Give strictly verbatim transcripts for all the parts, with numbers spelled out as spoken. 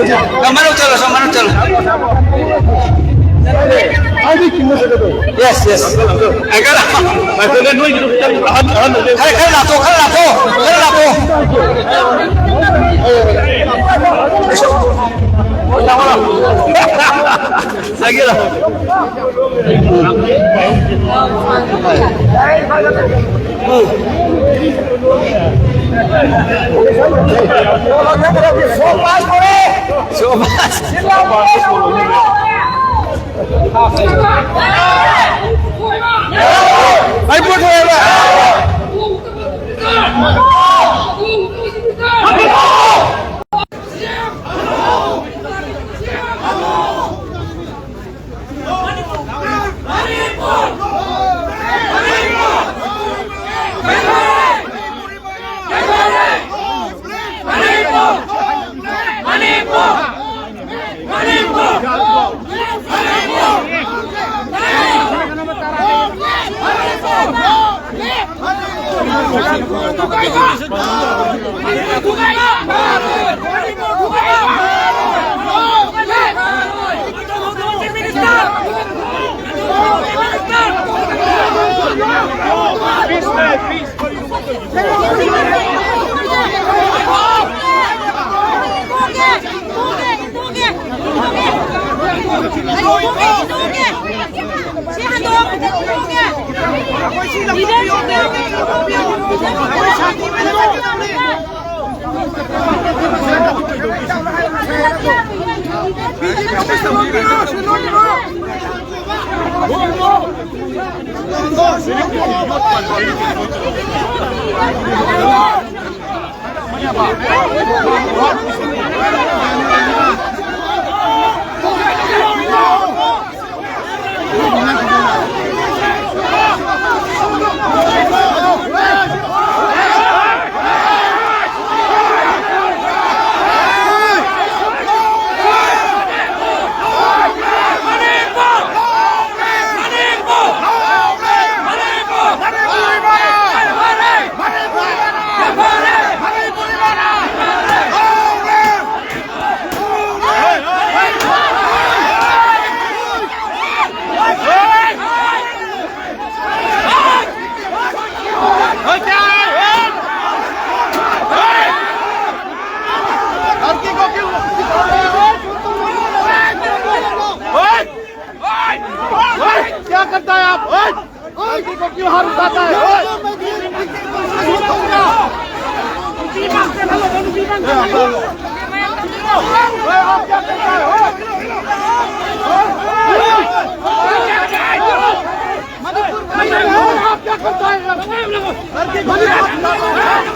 ꯃꯅꯨꯡ ꯆꯠꯂꯣ, ꯁꯣꯝ ꯃꯅꯨꯡ ꯆꯠꯂꯣ꯫ Yes, yes. ꯈꯔ, ꯈꯔ ꯂꯥꯞꯊꯣꯛ, ꯈꯔ ꯂꯥꯞꯊꯣꯛ, ꯈꯔ ꯂꯥꯞꯊꯣꯛ꯫ ꯆꯪꯒꯦꯔꯣ? क्या करता है आप? लड़की को क्यों हाथ उठाता है? आप क्या करता है? आप क्या करता है? लड़की को क्यों हाथ उठाता है?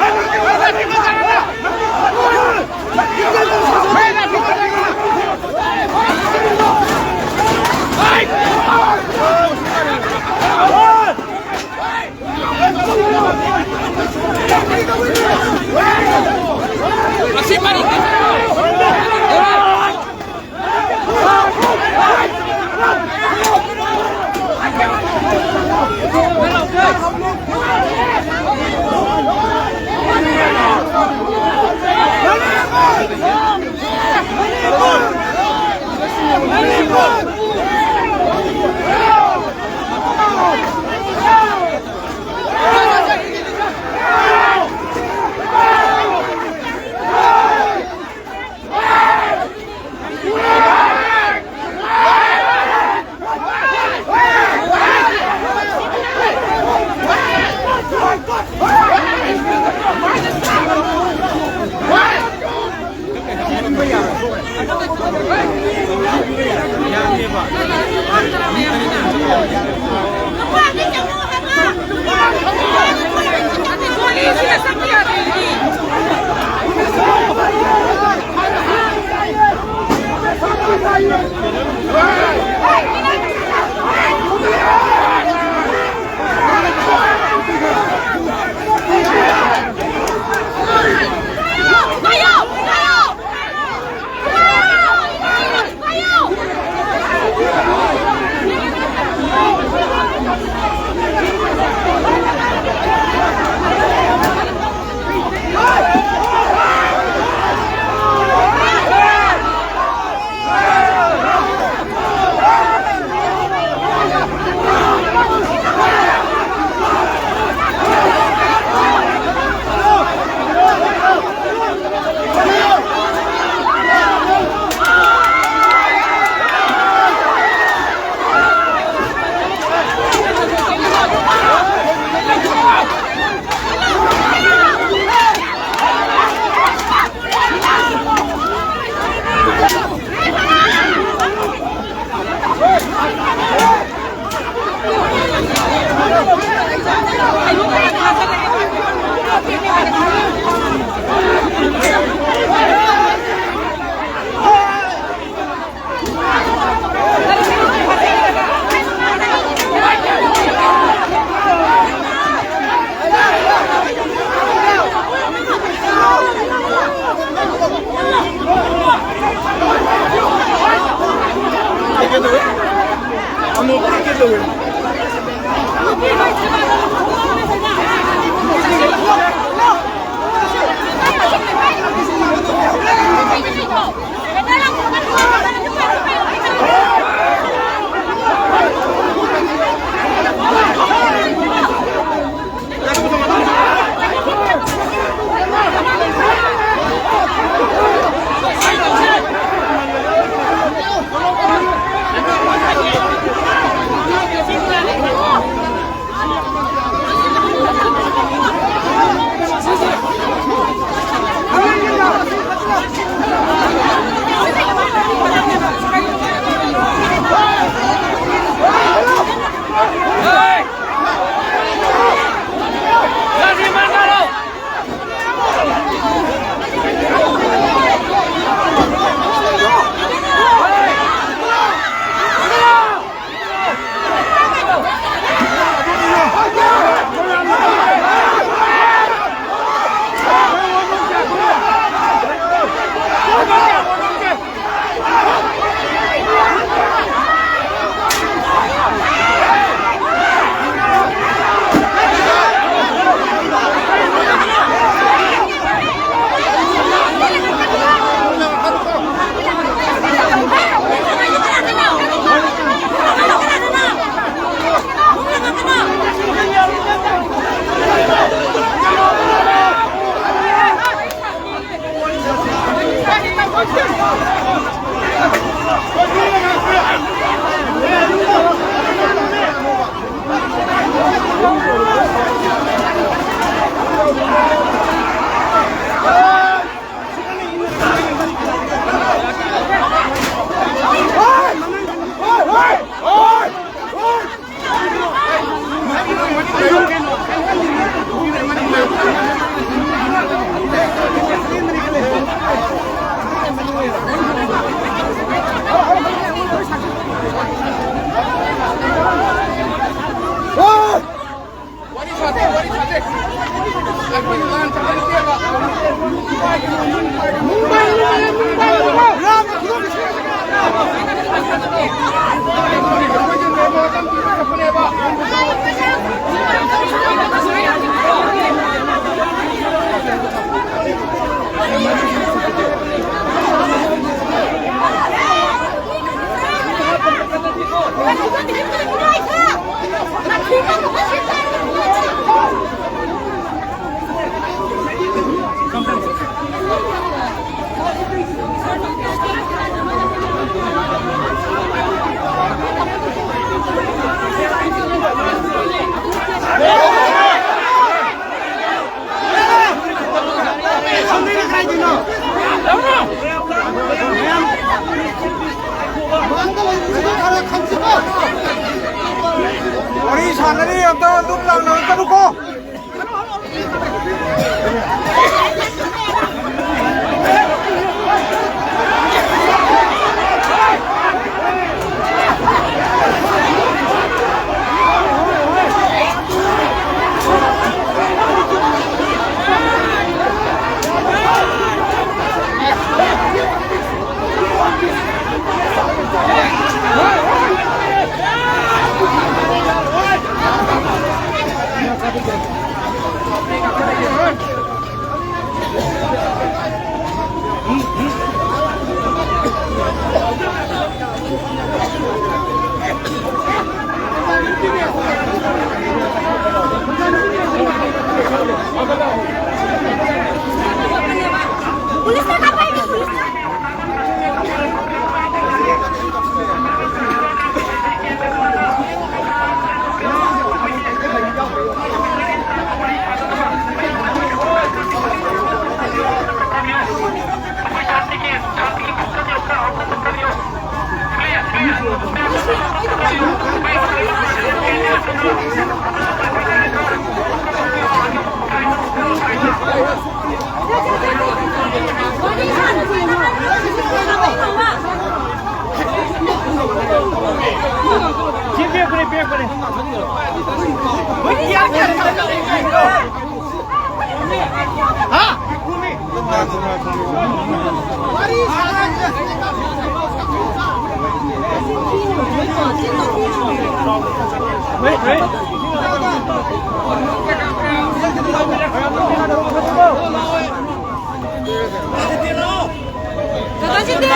ꯀꯀꯥ ꯁꯤꯗꯤ꯫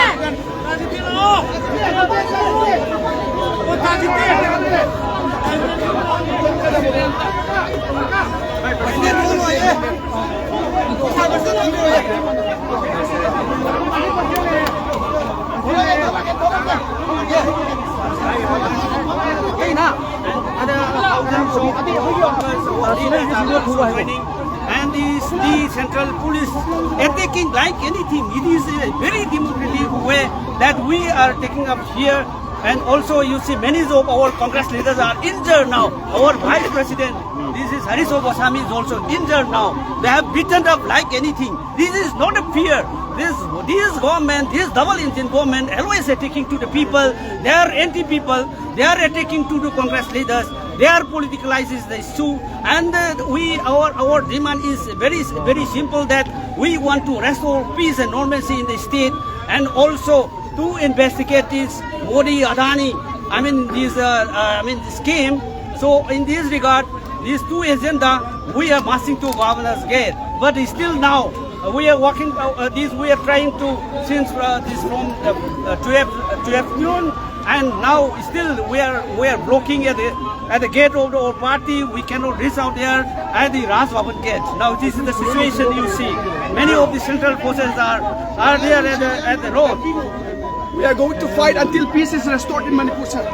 And is the central police attacking like anything. It is a very democratic way that we are taking up here. And also, you see, many of our Congress leaders are injured now. Our vice president, this is Harish Goswami, is also injured now. They have beaten up like anything. This is not a fear. This, this government, this double engine government, always attacking to the people. They are anti-people. They are attacking to the Congress leaders. They are politicalizes the issue. And uh, we, our, our demand is very, very simple, that we want to restore peace and normalcy in the state, and also to investigate this Modi Adani, I mean, this, uh, uh, I mean, scheme. So in this regard, these two agenda, we are marching to Governor's Gate. But still now, uh, we are working, uh, uh, this, we are trying to, since uh, this from uh, uh, twelve, uh, twelve noon, and now still we are, we are blocking at the, at the gate of our party. We cannot reach out there at the Raj Bhavan gate. Now this is the situation you see. Many of the central forces are, are there at the, at the road. We are going to fight until peace is restored in Manipur, sir. We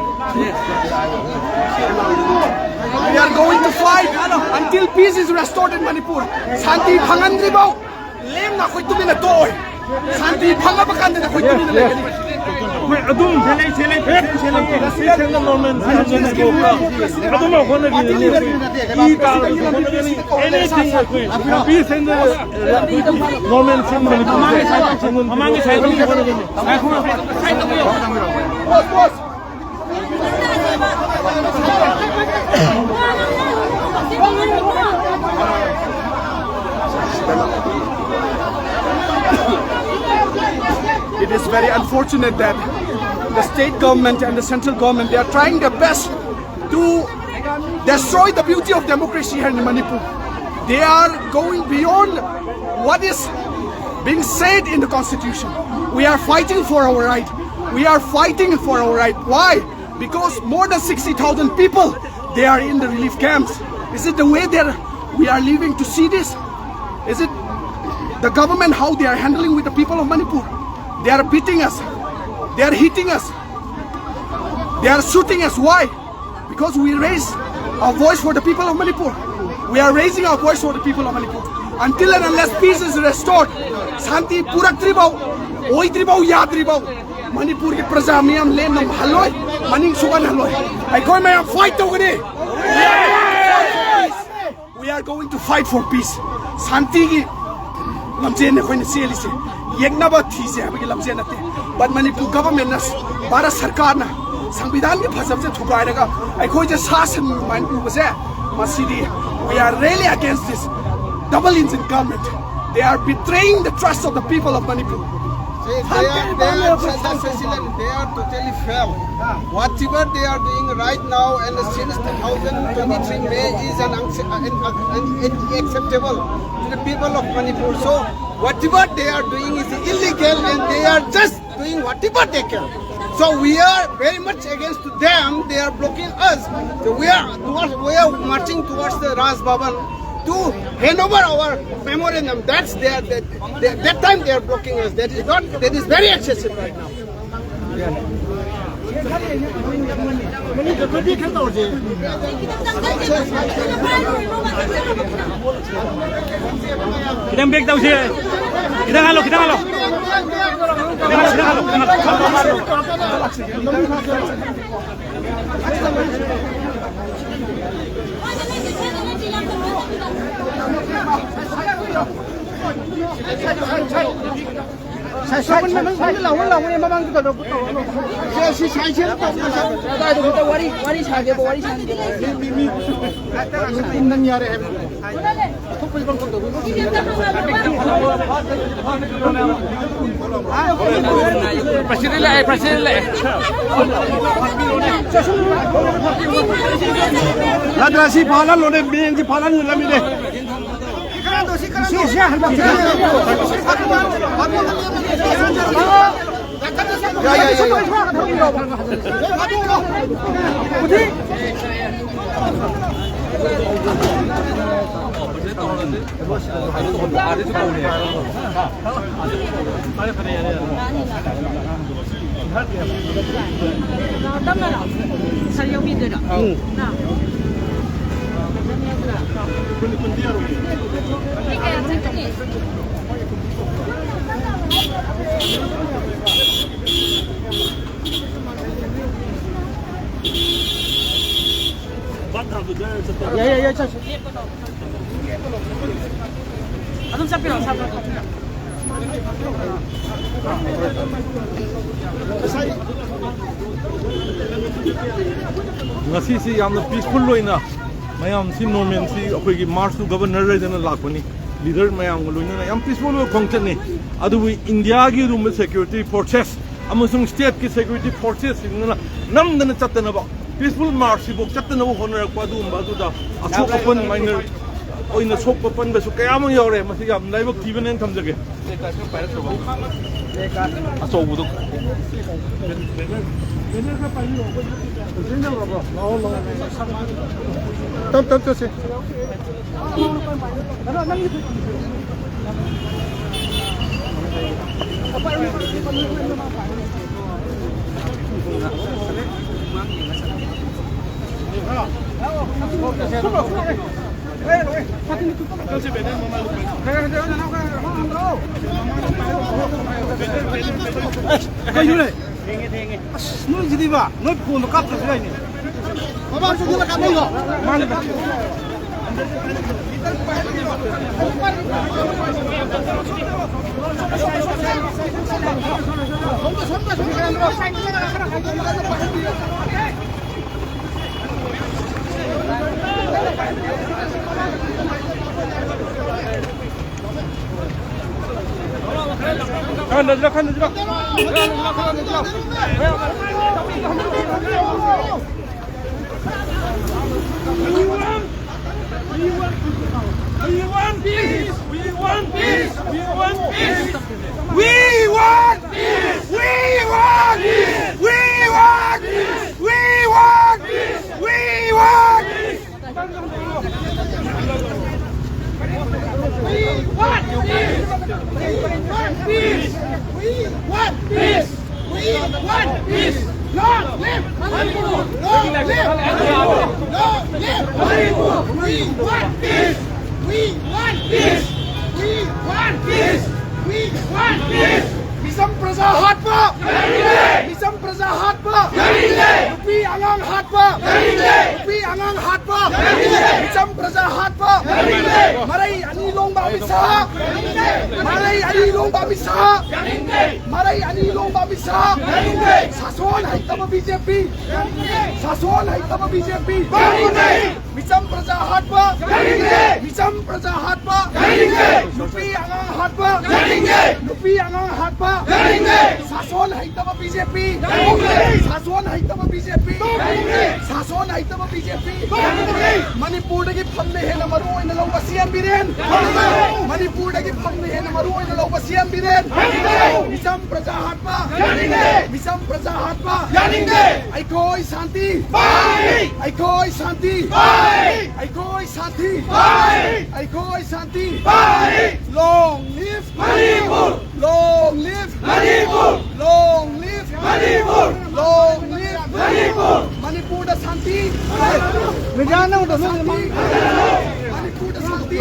are going to fight until peace is restored in Manipur. ꯁꯥꯟꯇꯤ ꯐꯪꯍꯟꯗ꯭ꯔꯤꯐꯥꯎ ꯂꯦꯝꯅ ꯑꯩꯈꯣꯏ ꯇꯨꯃꯤꯟꯅ ꯇꯣꯛꯑꯣꯏ꯫ ꯁꯥꯟꯇꯤ ꯐꯪꯉꯕ ꯀꯥꯟꯗ ꯑꯩꯈꯣꯏ ꯇꯨꯃꯤꯟꯅ ꯂꯩꯒꯅꯤ꯫ ꯑꯩꯈꯣꯏ ꯑꯗꯨꯝ select select select select select normal ꯑꯗꯨꯝ ꯍꯣꯠꯅꯒꯅꯤ꯫ ꯏ ꯇꯥꯔꯁꯨ ꯍꯣꯠꯅꯒꯅꯤ꯫ Anything ꯑꯩꯈꯣꯏ peace and the ꯅꯣꯔꯃꯦꯜ ꯁꯤꯟꯕꯅꯤ꯫ ꯃꯃꯥꯡꯒꯤ ꯁꯥꯏꯠꯇ ꯍꯣꯠꯅꯒꯅꯤ꯫ It is very unfortunate that the state government and the central government, they are trying their best to Destroy the beauty of democracy here in Manipur. They are going beyond what is being said in the constitution. We are fighting for our right. We are fighting for our right. Why? Because more than sixty thousand people, they are in the relief camps. Is it the way that we are living to see this? Is it the government, how they are handling with the people of Manipur? They are beating us. They are hitting us. They are shooting us. Why? Because we raise our voice for the people of Manipur. We are raising our voice for the people of Manipur. Until and unless peace is restored, ꯁꯥꯟꯇꯤ ꯄꯨꯔꯛꯇ꯭ꯔꯤꯐꯥꯎ, ꯑꯣꯏꯗ꯭ꯔꯤꯐꯥꯎ, ꯌꯥꯗ꯭ꯔꯤꯐꯥꯎ, ꯃꯅꯤꯄꯨꯔꯒꯤ ꯄ꯭ꯔꯖꯥ ꯃꯤꯌꯥꯝ ꯂꯦꯝꯅ ꯍꯜꯂꯣꯏ, ꯃꯅꯤꯡ ꯁꯨꯛꯍꯟ ꯍꯜꯂꯣꯏ꯫ ꯑꯩꯈꯣꯏ ꯃꯌꯥꯝ fight ꯇꯧꯒꯅꯤ꯫ We are going to fight for peace. ꯁꯥꯟꯇꯤꯒꯤ ꯂꯝꯖꯦꯜꯅꯤ ꯑꯩꯈꯣꯏꯅ ꯆꯦꯜꯂꯤꯁꯦ꯫ ꯌꯦꯛꯅꯕ ꯊꯤꯁꯦ ꯍꯥꯏꯕꯒꯤ ꯂꯝꯖꯦꯜ ꯅꯠꯇꯦ꯫ But ꯃꯅꯤꯄꯨꯔ governmentꯅ, ꯚꯥꯔꯠ ꯁꯔꯀꯥꯔꯅ ꯁꯪꯕꯤꯙꯥꯟꯒꯤ ꯐꯖꯕꯁꯦ ꯊꯨꯒꯥꯏꯔꯒ ꯑꯩꯈꯣꯏꯁꯦ ꯁꯥ ꯁꯟ ꯑꯗꯨꯃꯥꯏꯅ ꯎꯕꯁꯦ, ꯃꯁꯤꯗꯤ we are really against this double engine government. They are betraying the trust of the people of Manipur. See, they are, they are, Mister President, they are totally fail. Whatever they are doing right now and since two thousand twenty-three May is an, unse- an, an, an unacceptable to the people of Manipur. So whatever they are doing is illegal and they are just doing whatever they can. So we are very much against to them. They are blocking us. So we are towards, we are marching towards the Raj Bhavan to hand over our memorandum. That's their, that, that, that time they are blocking us. That is not, that is very excessive right now. ꯈꯤꯇꯪ back ꯇꯧꯁꯦ꯫ ꯈꯤꯇꯪ hello, ꯈꯤꯇꯪ hello. ꯈꯤꯇꯪ hello, ꯈꯤꯇꯪ hello, ꯈꯤꯇꯪ hello. C science ꯇꯧꯕ ꯀꯗꯥꯏꯗ ꯋꯥꯔꯤ ꯋꯥꯔꯤ ꯁꯥꯒꯦꯕ ꯋꯥꯔꯤ ꯁꯥꯒꯦꯕ꯫ ꯅꯪ ꯌꯥꯔꯦ ꯍꯥꯏꯕ꯫ President ꯂꯥꯛꯑꯦ, president ꯂꯥꯛꯑꯦ꯫ ꯅꯠꯇ꯭ꯔ ꯁꯤ ꯐꯥꯍꯜꯍꯜꯂꯣꯅꯦ, ꯃꯦꯟꯁꯤ ꯐꯥꯍꯜꯍꯜꯂꯝꯃꯤꯅꯦ꯫ ꯁꯤ, ꯁꯤ ꯍꯟꯗꯛ ꯌꯥꯏ, ꯌꯥꯏ, ꯌꯥꯏ, ꯌꯥꯏ꯫ ꯇꯞꯅ ꯂꯥꯛꯑꯣ꯫ ꯁꯥꯔ ꯌꯧꯕꯤꯗꯣꯏꯔꯣ? ꯎꯝ꯫ ꯅ꯫ ꯃꯤ ꯀꯌꯥ ꯆꯠꯀꯅꯤ? ꯌꯥꯏ, ꯌꯥꯏ, ꯌꯥꯏ, ꯆꯠꯁꯤ꯫ ꯑꯗꯨꯝ ꯆꯠꯄꯤꯔꯣ, ꯁꯥꯔ꯫ ꯉꯁꯤꯁꯤ ꯌꯥꯝꯅ peaceful ꯑꯣꯏꯅ ꯃꯌꯥꯝꯁꯤ, ꯅꯣꯔꯃꯦꯜꯁꯤ ꯑꯩꯈꯣꯏꯒꯤ March to Governor ꯍꯥꯏꯗꯅ ꯂꯥꯛꯄꯅꯤ꯫ ꯂꯤꯗꯔ ꯃꯌꯥꯝꯒ ꯂꯣꯏꯅꯅ ꯌꯥꯝ peaceful ꯑꯣꯏꯕ ꯈꯣꯡꯆꯠꯅꯤ꯫ ꯑꯗꯨꯕꯨ ꯏꯟꯗꯤꯌꯥꯒꯤ ꯑꯗꯨꯒꯨꯝꯕ security forces ꯑꯃꯁꯨꯡ stateꯀꯤ security forcesꯁꯤꯡꯗꯨꯅ ꯅꯝꯗꯅ ꯆꯠꯇꯅꯕ, peaceful marchꯁꯤꯐꯥꯎ ꯆꯠꯇꯅꯕ ꯍꯣꯠꯅꯔꯛꯄ, ꯑꯗꯨꯒꯨꯝꯕ ꯑꯗꯨꯗ ꯑꯁꯣꯛ ꯑꯄꯟ minor ꯑꯣꯏꯅ ꯁꯣꯛꯄ ꯄꯟꯕꯁꯨ ꯀꯌꯥ ꯑꯃ ꯌꯥꯎꯔꯦ꯫ ꯃꯁꯤ ꯌꯥꯝ ꯂꯥꯏꯕꯛ ꯊꯤꯕꯅꯦꯅ ꯊꯝꯖꯒꯦ꯫ ꯑꯆꯧꯕꯗꯣ꯫ ꯇꯞ ꯇꯞ ꯆꯠꯁꯤ꯫ ꯀꯩꯅꯣꯅꯦ? ꯊꯦꯡꯉꯦ, ꯊꯦꯡꯉꯦ꯫ ꯑꯁ, ꯅꯣꯏꯁꯤꯗꯤꯕ, ꯅꯣꯏ ꯐꯣꯟꯗꯣ ꯀꯥꯞꯇ꯭ꯔꯁꯨ ꯌꯥꯏꯅꯦ꯫ ꯃꯃꯥꯡ ꯆꯠꯁꯤꯜꯂ ꯀꯥꯞꯅꯩꯔꯣ? ꯃꯥꯅꯤꯗ꯫ ꯈꯔ ꯍꯟꯊꯁꯤꯔꯣ, ꯈꯔ ꯍꯟꯊꯁꯤꯔꯣ꯫ We want peace! We want peace! We want peace! We want peace! We want peace! We want peace! We want peace! We want peace! We want peace! We want peace! We want peace! We want peace! We want peace! Long live Manipur! Long live Manipur! Long live Manipur! We want peace! We want peace! We want peace! We want peace! ꯃꯤꯆꯝ ꯄ꯭ꯔꯖꯥ ꯍꯥꯠꯄ! ꯌꯥꯅꯤꯡꯗꯦ! ꯃꯤꯆꯝ ꯄ꯭ꯔꯖꯥ ꯍꯥꯠꯄ! ꯌꯥꯅꯤꯡꯗꯦ! ꯅꯨꯄꯤ ꯑꯉꯥꯡ ꯍꯥꯠꯄ! ꯌꯥꯅꯤꯡꯗꯦ! ꯅꯨꯄꯤ ꯑꯉꯥꯡ ꯍꯥꯠꯄ! ꯌꯥꯅꯤꯡꯗꯦ! ꯃꯤꯆꯝ ꯄ꯭ꯔꯖꯥ ꯍꯥꯠꯄ! ꯌꯥꯅꯤꯡꯗꯦ! ꯃꯔꯩ ꯑꯅꯤ ꯂꯣꯡꯕ ꯑꯃꯤꯠ ꯁꯥꯍ! ꯌꯥꯅꯤꯡꯗꯦ! ꯃꯔꯩ ꯑꯅꯤ ꯂꯣꯡꯕ ꯑꯃꯤꯠ ꯁꯥꯍ! ꯌꯥꯅꯤꯡꯗꯦ! ꯃꯔꯩ ꯑꯅꯤ ꯂꯣꯡꯕ ꯑꯃꯤꯠ ꯁꯥꯍ! ꯌꯥꯅꯤꯡꯗꯦ! ꯁꯥꯁꯣꯟ ꯍꯩꯇꯕ ꯕꯤ ꯖꯦ ꯄꯤ! ꯌꯥꯅꯤꯡꯗꯦ! ꯁꯥꯁꯣꯟ ꯍꯩꯇꯕ ꯕꯤ ꯖꯦ ꯄꯤ! ꯌꯥꯅꯤꯡꯗꯦ! ꯃꯤꯆꯝ ꯄ꯭ꯔꯖꯥ ꯍꯥꯠꯄ! ꯌꯥꯅꯤꯡꯗꯦ! ꯃꯤꯆꯝ ꯄ꯭ꯔꯖꯥ ꯍꯥꯠꯄ! ꯌꯥꯅꯤꯡꯗꯦ! ꯅꯨꯄꯤ ꯑꯉꯥꯡ ꯍꯥꯠꯄ! ꯌꯥꯅꯤꯡꯗꯦ! ꯅꯨꯄꯤ ꯑꯉꯥꯡ ꯍꯥꯠꯄ! ꯌꯥꯅꯤꯡꯗꯦ! ꯁꯥꯁꯣꯟ ꯍꯩꯇꯕ ꯕꯤ ꯖꯦ ꯄꯤ! ꯌꯥꯅꯤꯡꯗꯦ! ꯁꯥꯁꯣꯟ ꯍꯩꯇꯕ ꯕꯤ ꯖꯦ ꯄꯤ! ꯌꯥꯅꯤꯡꯗꯦ! ꯁꯥꯁꯣꯟ ꯍꯩꯇꯕ ꯕꯤ ꯖꯦ ꯄꯤ! ꯌꯥꯅꯤꯡꯗꯦ! ꯃꯅꯤꯄꯨꯔꯗꯒꯤ ꯐꯝꯅ ꯍꯦꯟꯅ ꯃꯔꯨ ꯑꯣꯏꯅ ꯂꯧꯕ ꯁꯤ ꯑꯦꯝ ꯕꯤꯔꯦꯟ! ꯌꯥꯅꯤꯡꯗꯦ! ꯃꯅꯤꯄꯨꯔꯗꯒꯤ ꯐꯝꯅ ꯍꯦꯟꯅ ꯃꯔꯨ ꯑꯣꯏꯅ ꯂꯧꯕ ꯁꯤ ꯑꯦꯝ ꯕꯤꯔꯦꯟ! ꯌꯥꯅꯤꯡꯗꯦ! ꯃꯤꯆꯝ ꯄ꯭ꯔꯖꯥ ꯍꯥꯠꯄ! ꯌꯥꯅꯤꯡꯗꯦ! ꯃꯤꯆꯝ ꯄ꯭ꯔꯖꯥ ꯍꯥꯠꯄ! ꯌꯥꯅꯤꯡꯗꯦ! ꯑꯩꯈꯣꯏ ꯁꯥꯟꯇꯤ! ꯄꯥꯝꯃꯤ! ꯑꯩꯈꯣꯏ ꯁꯥꯟꯇꯤ! ꯄꯥꯝꯃꯤ! ꯑꯩꯈꯣꯏ ꯁꯥꯟꯇꯤ! ꯄꯥꯝꯃꯤ! ꯑꯩꯈꯣꯏ ꯁꯥꯟꯇꯤ! ꯄꯥꯝꯃꯤ! Long live Manipur! Long live Manipur! Long live Manipur! Long live Manipur! ꯃꯅꯤꯄꯨꯔꯗ ꯁꯥꯟꯇꯤ! ꯃꯦꯗꯤꯌꯥꯅ ꯎꯗꯕ ꯁꯥꯟꯇꯤ! ꯃꯅꯤꯄꯨꯔꯗ ꯁꯥꯟꯇꯤ!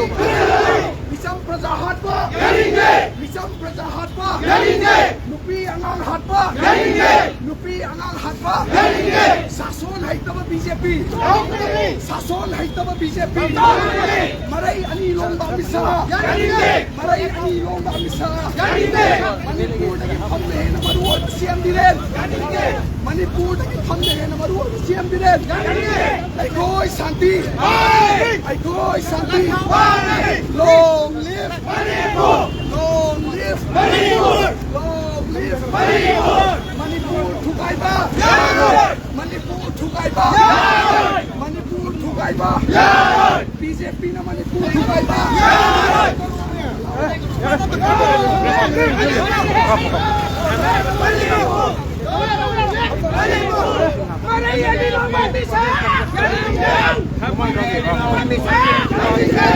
ꯃꯤꯆꯝ ꯄ꯭ꯔꯖꯥ ꯍꯥꯠꯄ! ꯌꯥꯅꯤꯡꯗꯦ! ꯃꯤꯆꯝ ꯄ꯭ꯔꯖꯥ ꯍꯥꯠꯄ! ꯌꯥꯅꯤꯡꯗꯦ! ꯅꯨꯄꯤ ꯑꯉꯥꯡ ꯍꯥꯠꯄ! ꯌꯥꯅꯤꯡꯗꯦ! ꯅꯨꯄꯤ ꯑꯉꯥꯡ ꯍꯥꯠꯄ! ꯌꯥꯅꯤꯡꯗꯦ! ꯁꯥꯁꯣꯟ ꯍꯩꯇꯕ ꯕꯤ ꯖꯦ ꯄꯤ! ꯂꯧꯒꯅꯤ! ꯁꯥꯁꯣꯟ ꯍꯩꯇꯕ ꯕꯤ ꯖꯦ ꯄꯤ! ꯂꯧꯒꯅꯤ! ꯃꯔꯩ ꯑꯅꯤ ꯂꯣꯡꯕ ꯑꯃꯤꯠ ꯁꯥꯍ! ꯌꯥꯅꯤꯡꯗꯦ! ꯃꯔꯩ ꯑꯅꯤ ꯂꯣꯡꯕ ꯑꯃꯤꯠ ꯁꯥꯍ! ꯌꯥꯅꯤꯡꯗꯦ! ꯃꯅꯤꯄꯨꯔꯗꯒꯤ ꯐꯝꯅ ꯍꯦꯟꯅ ꯃꯔꯨ ꯑꯣꯏꯕ ꯁꯤ ꯑꯦꯝ ꯕꯤꯔꯦꯟ! ꯌꯥꯅꯤꯡꯗꯦ! ꯃꯅꯤꯄꯨꯔꯗꯒꯤ ꯐꯝꯅ ꯍꯦꯟꯅ ꯃꯔꯨ ꯑꯣꯏꯕ ꯁꯤ ꯑꯦꯝ ꯕꯤꯔꯦꯟ! ꯌꯥꯅꯤꯡꯗꯦ! ꯑꯩꯈꯣꯏ ꯁꯥꯟꯇꯤ! ꯄꯥꯝꯃꯤ! ꯑꯩꯈꯣꯏ ꯁꯥꯟꯇꯤ! ꯄꯥꯝꯃꯤ! Long live Manipur! Long live Manipur! Long live Manipur! Manipur ꯊꯨꯒꯥꯏꯕ! ꯌꯥꯔꯣꯏ! ꯃꯅꯤꯄꯨꯔ ꯊꯨꯒꯥꯏꯕ! ꯌꯥꯔꯣꯏ! ꯃꯅꯤꯄꯨꯔ ꯊꯨꯒꯥꯏꯕ! ꯌꯥꯔꯣꯏ! ꯕꯤ ꯖꯦ ꯄꯤꯅ ꯃꯅꯤꯄꯨꯔ ꯊꯨꯒꯥꯏꯕ! ꯌꯥꯔꯣꯏ! ꯃꯔꯩ ꯑꯅꯤ ꯂꯣꯟꯕ ꯃꯤꯁꯛ! ꯌꯥꯅꯤꯡꯗꯦ! ꯃꯔꯩ ꯑꯅꯤ ꯂꯣꯟꯕ ꯃꯤꯁꯛ! ꯌꯥꯅꯤꯡꯗꯦ!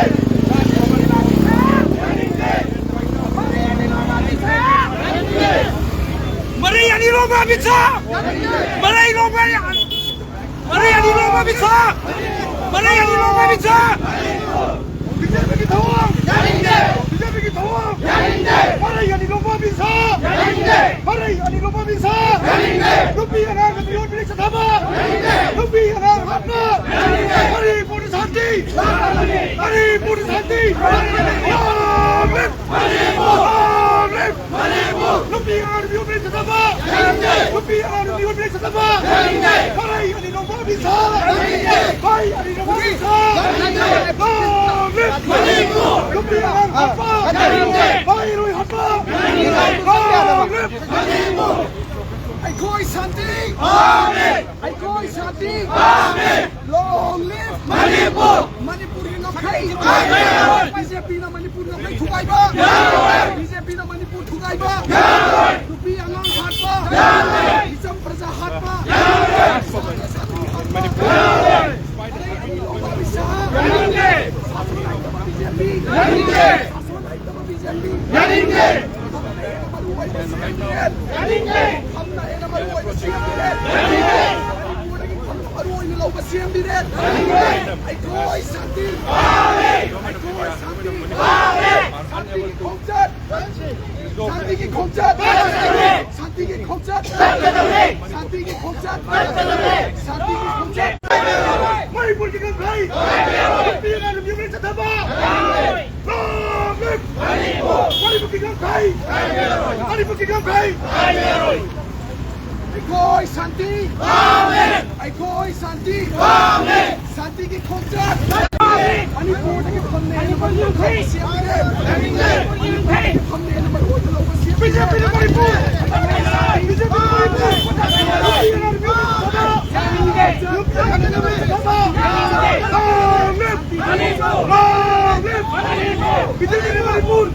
ꯃꯔꯩ ꯑꯅꯤ ꯂꯣꯟꯕ ꯃꯤꯁꯛ! ꯃꯔꯩ ꯂꯣꯟꯕ ꯃꯔꯩ ꯑꯅꯤ ꯂꯣꯟꯕ ꯃꯤꯁꯛ! ꯃꯔꯩ ꯑꯅꯤ ꯂꯣꯟꯕ ꯃꯤꯁꯛ! ꯕꯤ ꯖꯦ ꯄꯤꯒꯤ ꯊꯧꯑꯣꯡ! ꯌꯥꯅꯤꯡꯗꯦ! ꯕꯤ ꯖꯦ ꯄꯤꯒꯤ ꯊꯧꯑꯣꯡ! ꯌꯥꯅꯤꯡꯗꯦ! ꯃꯔꯩ ꯑꯅꯤ ꯂꯣꯟꯕ ꯃꯤꯁꯛ! ꯌꯥꯅꯤꯡꯗꯦ! ꯃꯔꯩ ꯑꯅꯤ ꯂꯣꯟꯕ ꯃꯤꯁꯛ! ꯌꯥꯅꯤꯡꯗꯦ! ꯅꯨꯄꯤ ꯑꯉꯥꯡ ꯃꯤꯑꯣꯠ ꯃꯤꯅꯩ ꯆꯠꯊꯕ! ꯌꯥꯅꯤꯡꯗꯦ! ꯅꯨꯄꯤ ꯑꯉꯥꯡ ꯍꯥꯠꯄ! ꯌꯥꯅꯤꯡꯗꯦ! ꯃꯅꯤꯄꯨꯔꯗ ꯁꯥꯟꯇꯤ! ꯃꯅꯤꯄꯨꯔꯗ ꯁꯥꯟꯇꯤ! ꯃꯅꯤꯄꯨꯔ! ꯃꯅꯤꯄꯨꯔ! ꯅꯨꯄꯤ ꯑꯉꯥꯡ ꯃꯤꯑꯣꯠ ꯃꯤꯅꯩ ꯆꯠꯊꯕ! ꯌꯥꯅꯤꯡꯗꯦ! ꯅꯨꯄꯤ ꯑꯉꯥꯡ ꯃꯤꯑꯣꯠ ꯃꯤꯅꯩ ꯆꯠꯊꯕ! ꯌꯥꯅꯤꯡꯗꯦ! ꯃꯔꯩ ꯑꯅꯤ ꯂꯣꯟꯕ ꯃꯤꯁꯛ! ꯌꯥꯅꯤꯡꯗꯦ! ꯃꯔꯩ ꯑꯅꯤ ꯂꯣꯟꯕ ꯃꯤꯁꯛ! ꯌꯥꯅꯤꯡꯗꯦ! ꯅꯨꯄꯤ ꯑꯉꯥꯡ ꯍꯥꯠꯄ! ꯌꯥꯅꯤꯡꯗꯦ! ꯃꯍꯩꯔꯣꯏ ꯍꯥꯠꯄ! ꯌꯥꯅꯤꯡꯗꯦ! ꯑꯩꯈꯣꯏ ꯁꯥꯟꯇꯤ! ꯑꯩꯈꯣꯏ ꯁꯥꯟꯇꯤ! Long live Manipur! ꯃꯅꯤꯄꯨꯔꯒꯤ ꯉꯝꯈꯩ! ꯕꯤ ꯖꯦ ꯄꯤꯅ ꯃꯅꯤꯄꯨꯔ ꯉꯝꯈꯩ ꯊꯨꯒꯥꯏꯕ! ꯕꯤ ꯖꯦ ꯄꯤꯅ ꯃꯅꯤꯄꯨꯔ ꯊꯨꯒꯥꯏꯕ! ꯅꯨꯄꯤ ꯑꯉꯥꯡ ꯍꯥꯠꯄ! ꯃꯤꯆꯝ ꯄ꯭ꯔꯖꯥ ꯍꯥꯠꯄ! ꯁꯥꯇ꯭ꯔ ꯁꯥꯇ꯭ꯔꯤ ꯍꯥꯠꯄ! ꯃꯔꯩ ꯑꯅꯤ ꯂꯣꯟꯕ ꯃꯤꯁꯛ! ꯁꯥꯁꯣꯟ ꯍꯩꯇꯕ ꯕꯤ ꯖꯦ ꯄꯤ! ꯁꯥꯁꯣꯟ ꯍꯩꯇꯕ ꯕꯤ ꯖꯦ ꯄꯤ! ꯌꯥꯅꯤꯡꯗꯦ! ꯃꯔꯨ ꯑꯣꯏꯕ ꯁꯤ ꯑꯦꯝ ꯄꯤ ꯑꯦꯐ! ꯌꯥꯅꯤꯡꯗꯦ! ꯈꯝꯅ ꯍꯦꯟꯅ ꯃꯔꯨ ꯑꯣꯏꯕ ꯁꯤ ꯑꯦꯝ ꯄꯤ ꯑꯦꯐ! ꯌꯥꯅꯤꯡꯗꯦ! ꯃꯅꯤꯄꯨꯔꯗꯒꯤ ꯈꯝꯅ ꯃꯔꯨ ꯑꯣꯏꯅ ꯂꯧꯕ ꯁꯤ ꯑꯦꯝ ꯄꯤ ꯑꯦꯐ! ꯌꯥꯅꯤꯡꯗꯦ! ꯑꯩꯈꯣꯏ ꯁꯥꯟꯇꯤ! ꯑꯩꯈꯣꯏ ꯁꯥꯟꯇꯤ! ꯁꯥꯟꯇꯤꯒꯤ ꯈꯣꯡꯆꯠ! ꯁꯥꯟꯇꯤꯒꯤ ꯈꯣꯡꯆꯠ! ꯁꯥꯟꯇꯤꯒꯤ ꯈꯣꯡꯆꯠ! ꯁꯥꯟꯇꯤꯒꯤ ꯈꯣꯡꯆꯠ! ꯁꯥꯟꯇꯤꯒꯤ ꯈꯣꯡꯆꯠ! ꯃꯅꯤꯄꯨꯔꯒꯤ ꯉꯝꯈꯩ! ꯅꯨꯄꯤ ꯑꯉꯥꯡ ꯅꯨꯄꯤ ꯑꯃꯅ ꯆꯠꯊꯕ! ꯃꯅꯤꯄꯨꯔꯒꯤ ꯉꯝꯈꯩ! ꯃꯅꯤꯄꯨꯔꯒꯤ ꯉꯝꯈꯩ! ꯑꯩꯈꯣꯏ ꯁꯥꯟꯇꯤ ꯄꯥꯝꯃꯤ! ꯑꯩꯈꯣꯏ ꯁꯥꯟꯇꯤ ꯄꯥꯝꯃꯤ! ꯁꯥꯟꯇꯤꯒꯤ ꯈꯣꯡꯆꯠ ꯄꯥꯝꯃꯤ! ꯃꯅꯤꯄꯨꯔꯗꯒꯤ ꯐꯝꯅꯦ! ꯃꯅꯤꯄꯨꯔ ꯌꯨꯝꯈꯩ! ꯃꯅꯤꯄꯨꯔ ꯌꯨꯝꯈꯩ! ꯐꯝꯅꯦ! ꯃꯔꯨꯑꯣꯏꯕ ꯂꯧꯕ ꯁꯤ ꯕꯤꯖꯦꯄꯤꯅ ꯃꯅꯤꯄꯨꯔ! ꯕꯤꯖꯦꯄꯤꯅ ꯃꯅꯤꯄꯨꯔ! ꯌꯥꯅꯤꯡꯗꯦ! ꯌꯥꯅꯤꯡꯗꯦ! ꯃꯅꯤꯄꯨꯔ! ꯃꯅꯤꯄꯨꯔ! ꯕꯤꯖꯦꯄꯤꯅ ꯃꯅꯤꯄꯨꯔ!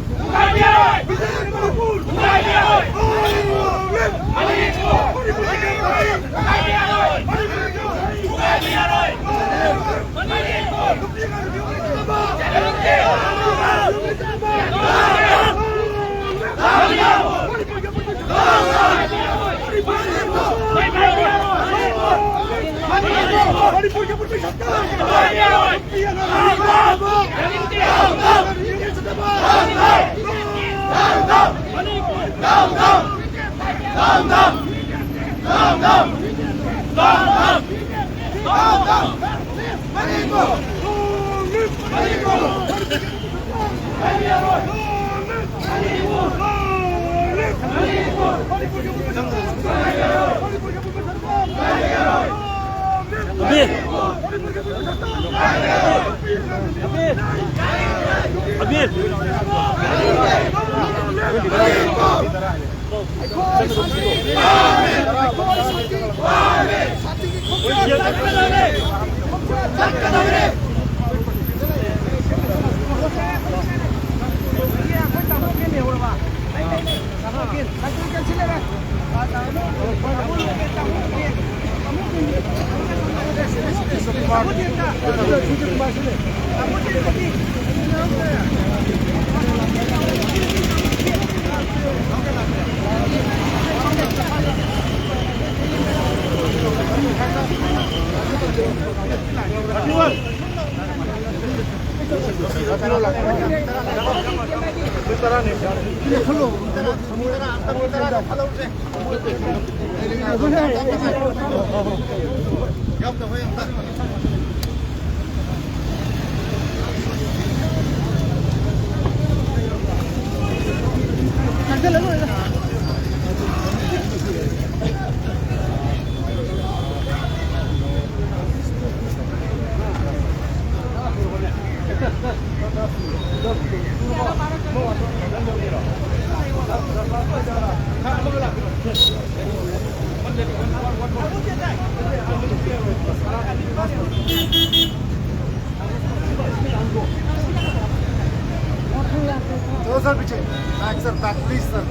चलो सर, पीछे। Back sir, back, please sir,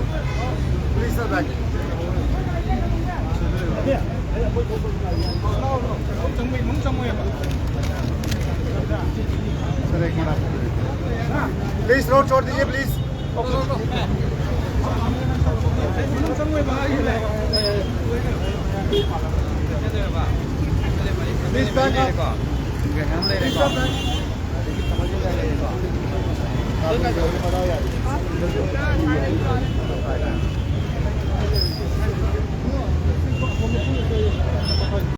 please sir, back। Sir, एक मिनट आप, प्लीज रोड छोड़ दीजिए, प्लीज। Please back.